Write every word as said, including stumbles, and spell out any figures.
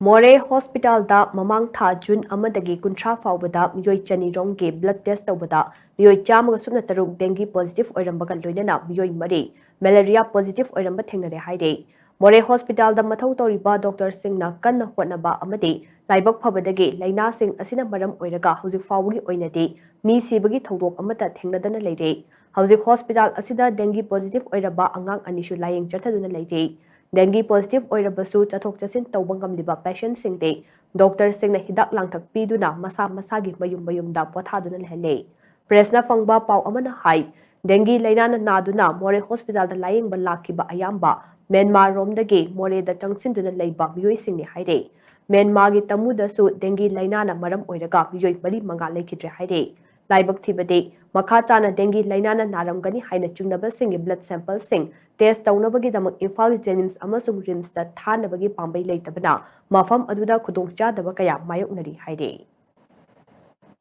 ꯃꯣꯔꯦ ꯍꯣꯁꯄꯤꯇꯥꯜꯗ ꯃꯃꯥꯡ ꯊꯥ ꯖꯨꯟ ꯑꯃꯗꯒꯤ ꯀꯨꯟꯊ꯭ꯔꯥ ꯐꯥꯎꯕꯗ ꯃꯤꯑꯣꯏ ꯆꯅꯤ ꯔꯣꯝꯒꯤ ꯕ꯭ꯂꯗ ꯇꯦꯁ ꯇꯧꯕꯗ ꯃꯤꯑꯣꯏ ꯆꯥꯝꯃꯒ ꯁꯨꯞꯅ ꯇꯔꯨꯛ ꯗꯦꯡꯒꯤ ꯄꯣꯖꯤꯇꯤꯚ ꯑꯣꯏꯔꯝꯕꯒ ꯂꯣꯏꯅꯅ ꯃꯤꯑꯣꯏ ꯃꯔꯤ ꯃꯦꯂꯦꯔꯤꯌꯥ ꯄꯣꯖꯤꯇꯤꯚ ꯑꯣꯏꯔꯝꯕ ꯊꯦꯡꯅꯔꯦ ꯍꯥꯏꯔꯤ꯫ ꯃꯣꯔꯦ ꯍꯣꯁꯄꯤꯇꯥꯜꯗ ꯃꯊꯧ ꯇꯧꯔꯤꯕ ꯗꯣꯛꯇꯔꯁꯤꯡꯅ ꯀꯟꯅ ꯍꯣꯠꯅꯕ ꯑꯃꯗꯤ ꯂꯥꯏꯕꯛ ꯐꯕꯗꯒꯤ ꯂꯥꯏꯅꯥꯁꯤꯡ ꯑꯁꯤꯅ ꯃꯔꯝ ꯑꯣꯏꯔꯒ ꯍꯧꯖꯤꯛ ꯐꯥꯎꯕꯒꯤ ꯑꯣꯏꯅꯗꯤ ꯃꯤ ꯁꯤꯕꯒꯤ ꯊꯧꯗꯣꯛ ꯑꯃꯠꯇ ꯊꯦꯡꯅꯗꯅ ꯂꯩꯔꯦ꯫ ꯍꯧꯖꯤꯛ ꯍꯣꯁꯄꯤꯇꯥꯜ ꯑꯁꯤꯗ ꯗꯦꯡꯒꯤ ꯄꯣꯖꯤꯇꯤꯚ ꯑꯣꯏꯔꯕ ꯑꯉꯥꯡ ꯑꯅꯤꯁꯨ ꯂꯥꯌꯦꯡ ꯆꯠꯊꯗꯨꯅ ꯂꯩꯔꯦ꯫ ꯗꯦꯡꯒꯤ ꯄꯣꯖꯤꯇꯤꯚ ꯑꯣꯏꯔꯕꯁꯨ ꯆꯠꯊꯣꯛ ꯆꯠꯁꯤꯟ ꯇꯧꯕ ꯉꯝꯂꯤꯕ ꯄꯦꯁꯦꯟꯠꯁꯤꯡꯗꯤ ꯗꯣꯛꯇꯔꯁꯤꯡꯅ ꯍꯤꯗꯥꯛ ꯂꯥꯡꯊꯛ ꯄꯤꯗꯨꯅ ꯃꯁꯥ ꯃꯁꯥꯒꯤ ꯃꯌꯨꯝ ꯃꯌꯨꯝꯗ ꯄꯣꯊꯥꯗꯨꯅ ꯂꯩꯍꯜꯂꯦ꯫ ꯄ꯭ꯔꯦꯁꯅ ꯐꯪꯕ ꯄꯥꯎ ꯑꯃꯅ ꯍꯥꯏ, ꯗꯦꯡꯒꯤ ꯂꯥꯏꯅꯥꯅ ꯅꯥꯗꯨꯅ ꯃꯣꯔꯦ ꯍꯣꯁꯄꯤꯇꯥꯜꯗ ꯂꯥꯌꯦꯡꯕ ꯂꯥꯛꯈꯤꯕ ꯑꯌꯥꯝꯕ ꯃ꯭ꯌꯥꯟꯃꯥꯔ ꯔꯣꯝꯗꯒꯤ ꯃꯣꯔꯦꯗ ꯆꯪꯁꯤꯟꯗꯨꯅ ꯂꯩꯕ ꯃꯤꯑꯣꯏꯁꯤꯡꯅꯤ ꯍꯥꯏꯔꯦ꯫ ꯃ꯭ꯌꯥꯟꯃꯥꯔꯒꯤ ꯇꯃꯨꯗꯁꯨ ꯗꯦꯡꯒꯤ ꯂꯥꯏꯅꯥꯅ ꯃꯔꯝ ꯑꯣꯏꯔꯒ ꯃꯤꯑꯣꯏ ꯃꯔꯤ ꯃꯉꯥ ꯂꯩꯈꯤꯗ꯭ꯔꯦ ꯍꯥꯏꯔꯦ꯫ ꯂꯥꯏꯕꯛ ꯊꯤꯕꯗꯤ ꯃꯈꯥ ꯇꯥꯅ ꯗꯦꯡꯒꯤ ꯂꯥꯏꯅꯥꯅ ꯅꯥꯔꯝꯒꯅꯤ ꯍꯥꯏꯅ ꯆꯤꯡꯅꯕꯁꯤꯡꯒꯤ ꯕ꯭ꯂꯗ ꯁꯦꯝꯄꯜꯁꯤꯡ ꯇꯦꯁ ꯇꯧꯅꯕꯒꯤꯗꯃꯛ ꯏꯝꯐꯥꯜ ꯖꯦꯅꯤꯝꯁ ꯑꯃꯁꯨꯡ ꯔꯤꯝꯁꯇ ꯊꯥꯅꯕꯒꯤ ꯄꯥꯝꯕꯩ ꯂꯩꯇꯕꯅ ꯃꯐꯝ ꯑꯗꯨꯗ ꯈꯨꯗꯣꯡꯆꯥꯗꯕ ꯀꯌꯥ ꯃꯥꯌꯣꯛꯅꯔꯤ ꯍꯥꯏꯔꯤ꯫